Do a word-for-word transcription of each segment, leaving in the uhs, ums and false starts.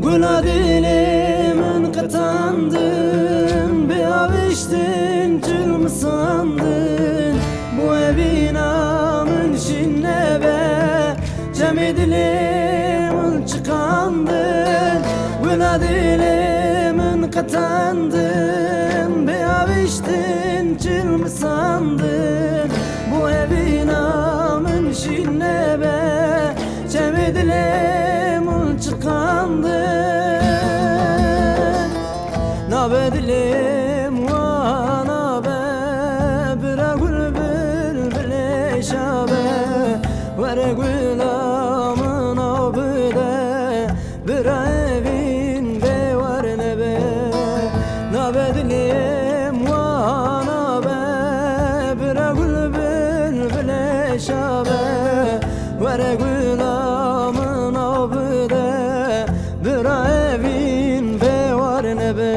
Gula dilê min qitandin, bi aviştin cilmisandin, bu evîna min şîn nebe, çemê dilê min çiqandin. Gula dilê min qitandin, bi aviştin cilmisandin, bu evîna min şîn nebe, çemê dilê min çiqandin. Nabe dilê min wana be, bira gul bilbilê şabe, were gula min av bide, bira evîn bêwar nebe. Nabe dilê min wana be, bira gul bilbilê şabe, were gula min av bide, bira evîn bêwar nebe.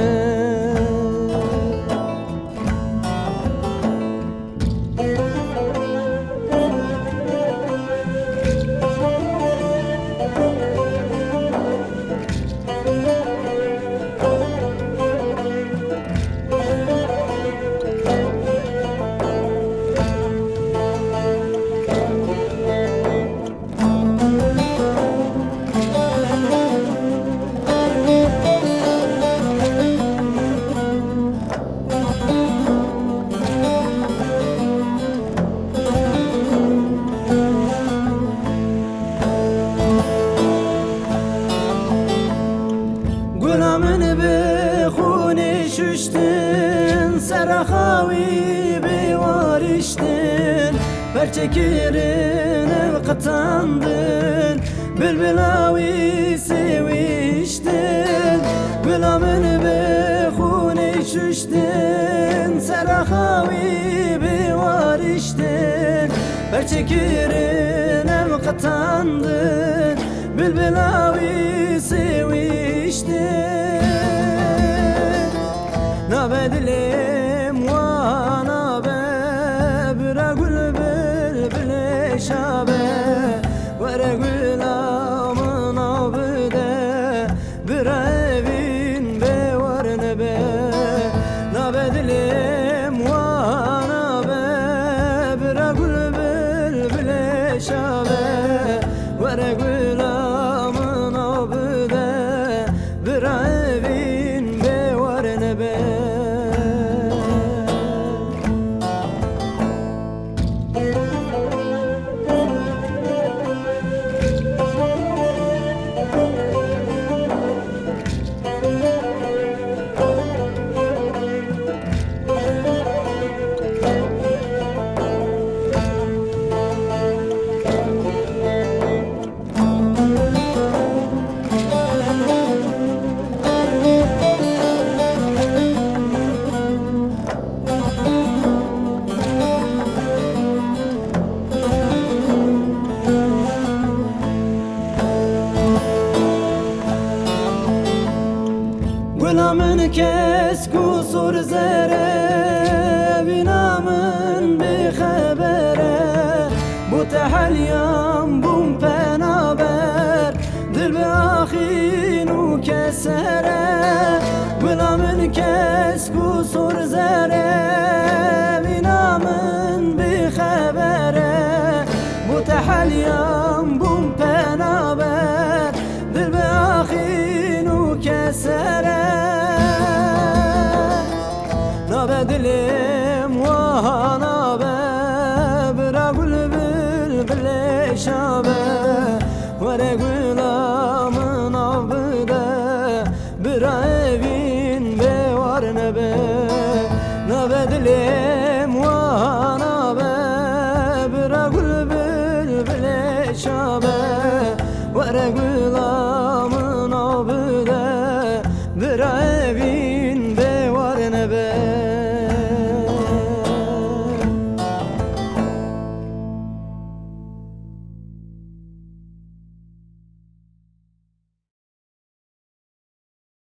Gula min bi xûnê şuştin, sera xawî bi wariştin, perçe kirin ev qitandin, bilbila wî sêwiştin. Gula min bi xûnê şuştin, sera xawî bi wariştin, perçe kirin ev qitandin, bilbila wî sêwiştin. Nabe dilê min wana be, bira gul bilbilê şabe, were gula min av bide, bira evîn bêwar nebe. Nabe dilê min wana be, bira gul bilbilê şabe, were gula min av bide, bira evîn bêwar nebe. Gula min kesk û sor zere, vîna min bêxebere, bo te helyan bûm penaber, dil bi axî Sere, gula min kesk û sor zere, mîna min bi xebere, bo te heliyam bûm penaber, dil bi axîn û kesere. Nabe dilêm wiha nabe, bira gul bilbilê şabe, were gula min av bide, bira evîn bêwar nebe. Nabe dilêm wiha nabe, bira gul bilbilê şabe, were gula